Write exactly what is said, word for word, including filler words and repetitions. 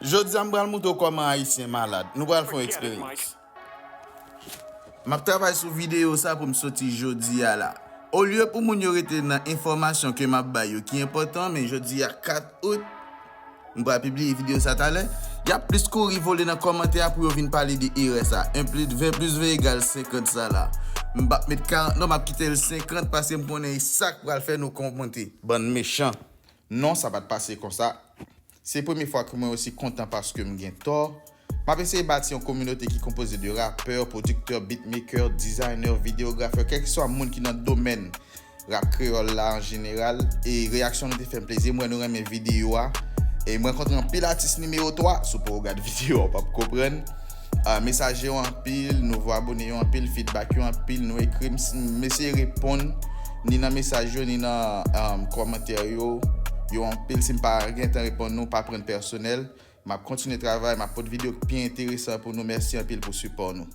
Jodi a m pral montre w kòman Ayisyen malad. Nou pral fè yon eksperyans. M ap travay sou videyo sa pou m soti jodi a la. Olye pou moun yo rete nan enfòmasyon ke m ap bay yo ki enpòtan, men jodi a kat out, m pral pibliye videyo sa talè, y ap plis kouri vole nan kòmantè a pou yo vin pale de erè sa. En plis, ven plis ven egal senkant sa la. M p ap met karant non, m ap kite l senkant paske m konnen e sa k pral fè nou kòmante. Bann mechan. Non, sa pa t pase konsa. Se premye fwa ke mwen osi kontan paske m gen tò. M ap eseye bati yon kominote ki konpoze de rapè, pwodiktè, beatmaker, dizayner, videografè, kèlkeswa moun ki nan domèn rap kreyòl la an jeneral. E reyaksyon nou te fè m plezi. M wè nou renmen videyo a. E m rankontre anpil atis nimewo twa. Si w poko gad videyo a, w p ap konprann. Ah, mesaj yo anpil, nouvo abone yo anpil, feedback yo anpil, nou ekri m, m eseye reponn ni nan mesaj yo, ni nan um, kòmantè yo. Yo anpil, si m pa gentan reponn nou, pa pran pèsonèl. M ap kontinye travay, m ap pote videyo ki pi enteresan pou nou. Mèsi anpil pou sipò nou.